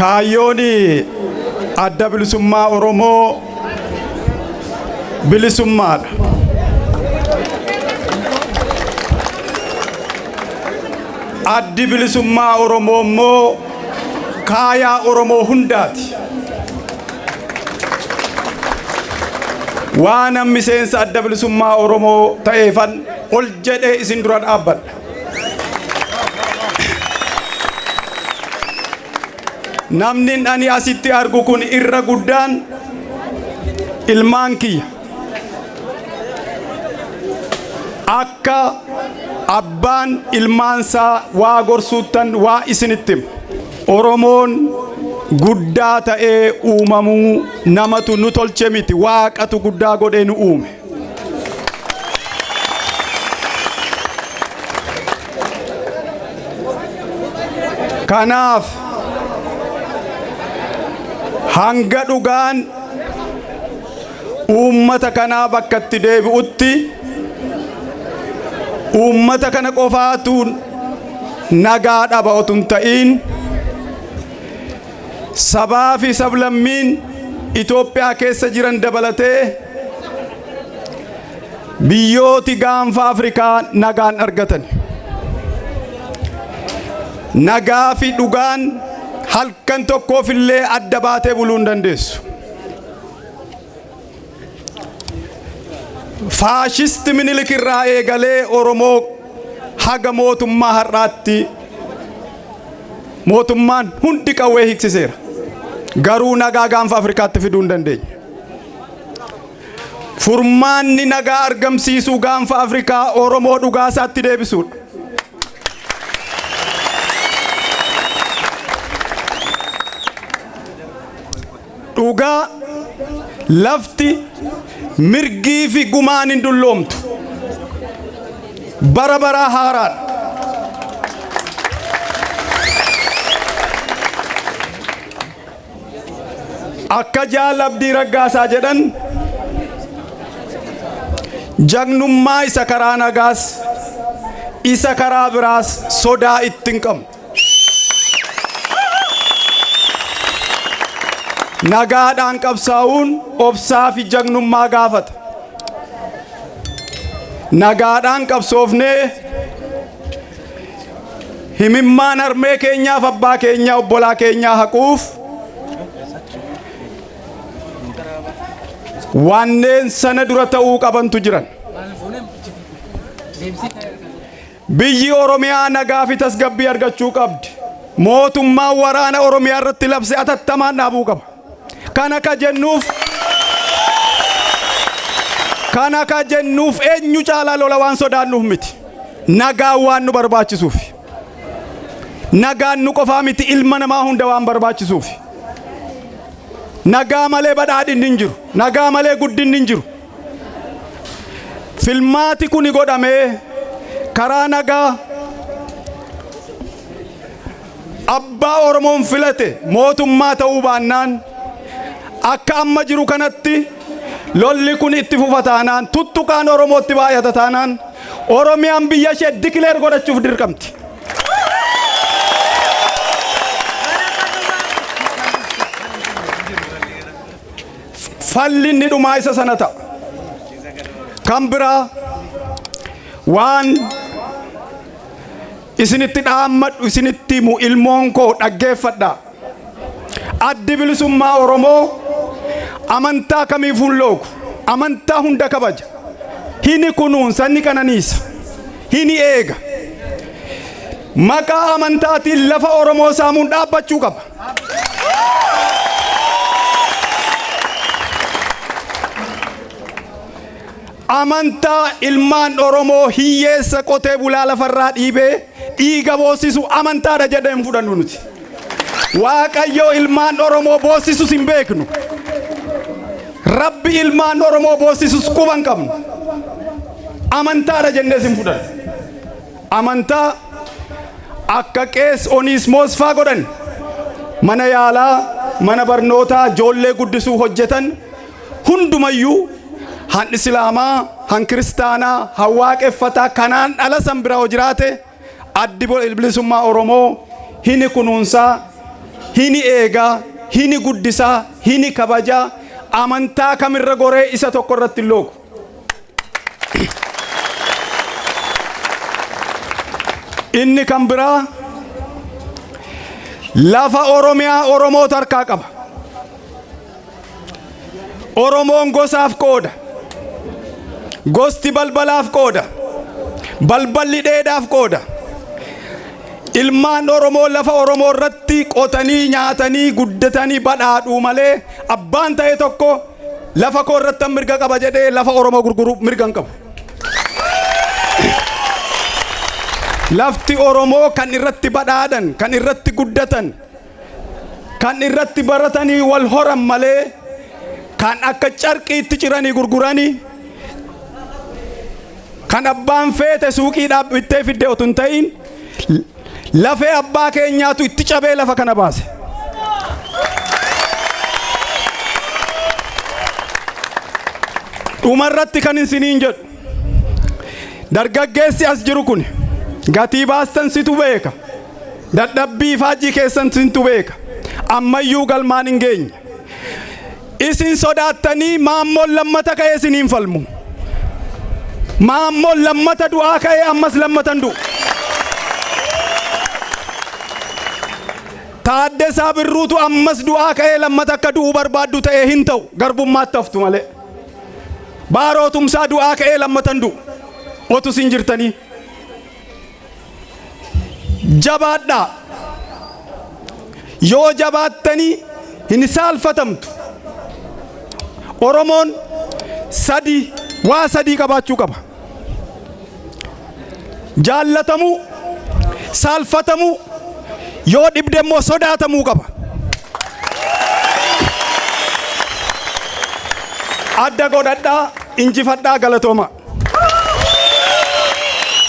Kaayyoon Adda Bilisummaa Oromoo bilisummaadha. Addi Bilisummaa Oromoo immoo kaayaa Oromoo hundaati. Waanan miseensa Adda Bilisummaa Oromoo ta'eefan ol jedhee isin dura dhaabbadha. Namni ani asitti argu kun irra guddaan ilmaan kiyya. Akka abbaan ilmaansaa waa gorsuuttan waa isinitti hima. Oromoon guddaa ta'ee uumamuu namatu nu tolche miti, waaqatu guddaa godhee nu uume. Kanaaf hanga dhugaan uummata kanaa bakka itti deebi'utti uummata kana qofaatu nagaa dhaba otoo hin ta'iin sabaa fi sablammiin Itoophiyaa keessa jiran dabalatee biyyooti gaanfa Afrikaa nagaan argatan. Nagaa fi dhugaan halkan tokkoof illee adda baatee buluu hin dandeessu. Faashisti Minilik irraa eegalee Oromoo haga mootummaa har'aatti mootummaan hundi qawwee hiiksiseera. Garuu nagaa gaanfa Afrikaatti fiduu hin dandeenye. Furmaanni nagaa argamsiisuu gaanfa Afrikaa Oromoo dhugaa isaatti deebisuudha. Dhugaa lafti mirgii fi gumaan hin dulloomtu. Bara baraa haaraadha. Akka Jaal Abdii Raggaasaa jedhan jagnummaa isa karaa nagaas isa karaa biraas sodaa itti hin qabnu. Nagaadhaan qabsaa'uun obsaa fi jagnummaa gaafata. Nagaadhaan qabsoofnee himimmaan harmee keenyaaf abbaa keenyaa obbolaa keenyaa haquuf wanneen sana dura ta'uu qabantu jiran. Biyyi Oromiyaa nagaa fi tasgabbii argachuu qabdi. Mootummaan waraana Oromiyaa irratti labse atattamaan dhaabuu qaba. Kana ka jennuuf kana ka jennuuf eenyu caalaa lola waan sodaannuuf miti. Nagaan waan nu barbaachisuuf. Nagaan nu qofaa miti, ilma namaa hunda waan barbaachisuuf. Nagaa malee badhaadhinni hin jiru. Nagaa malee guddinni hin jiru. Filmaati kuni godhamee karaa nagaa abbaa Oromoon filate mootummaa ta'uu baannaan, akka amma jiru kanatti lolli kun itti fufa taanaan, tuttuqaan Oromootti baay'ata taanaan, Oromiyaan biyya ishee declare godhachuuf dirqamti. Falli inni dhumaa isa sana ta'a. Kan biraa waan isinitti dhaammadhu isinitti himu, ilmoon koo dhaggeeffadha. Addi Bilisummaa Oromoo amantaa kamiifuu hin loogu. Amantaa hunda kabaja. Hini kunuunsa, inni qananiisa. Hini eega. Maqaa amantaatiin lafa Oromoo saamuun dhaabbachuu qaba. Amantaa ilmaan Oromoo hiyyeessa qotee bulaa lafarraa dhiibee dhiiga boossisu amantaadha jedhee hin fudhannu nuti. Waaqayyo ilmaan Oromoo boossisus hin beeknu. Rabbi ilmaan Oromoo boossisus quba hin qabnu. Amantaadha jennees hin fudhannu. Amantaa akka Qees Oniismoos faa godhan, mana yaalaa, mana barnootaa, ijoollee guddisuu hojjetan hundumayyuu, han Islaamaa, han Kiristaanaa, han Waaqeffataa kanaan dhala san bira hoo jiraate, Addi Bilisummaa Oromoo hini kunuunsaa. Hini eegaa, hini guddisaa, hini kabajaa, amantaa kamirra goree isa tokko irratti hin loogu. Inni kan biraa lafa Oromiyaa Oromootu harkaa qaba. Oromoon gosaaf qooda. Gosti balbalaaf qooda. Balballi dheedaaf qooda. Ilmaan Oromoo lafa Oromoo irratti qotanii nyaatanii guddatanii badhaadhuu malee abbaan ta'e tokko lafa koo irratti mirga qaba jedhee lafa Oromoo gurguruu mirga hin qabu. Lafti Oromoo kan irratti badhaadhan, kan irratti guddatan, kan irratti baratanii wal horan malee kan akka carqiitti ciranii gurguranii kan abbaan feete suuqiidhaa bittee fidde otoo hin ta'in lafee abbaa keenyaatu itti cabee lafa kana baase. Dhumarratti kan isiniin jedhu, dargaggeessi as jiru kun gatii baastan situ beeka. Dadhabbii faajjii keessan sintu beeka. Ammayyuu galmaan hin geenye. Isin sodaattanii Maammoon lammata ka'ee isiniin falmu. Maammoon lammata du'aa ka'ee ammas lammatan du'u. Taaddasaa Birruutu ammas du'aa ka'ee lammata akka du'uu barbaaddu ta'ee hin ta'u, garbummaatti haftu malee. Baaroo Tumsaa du'aa ka'ee lammatan du'u. Otu isin jirtanii. Jabaadhaa. Yoo jabaattanii hin saalfatamtu. Oromoon sadii waa sadii qabaachuu qaba. Jaallatamuu, saalfatamuu, yoo dhibde immoo sodaatamuu qaba. Adda godhadhaa, injifadhaa, galatooma.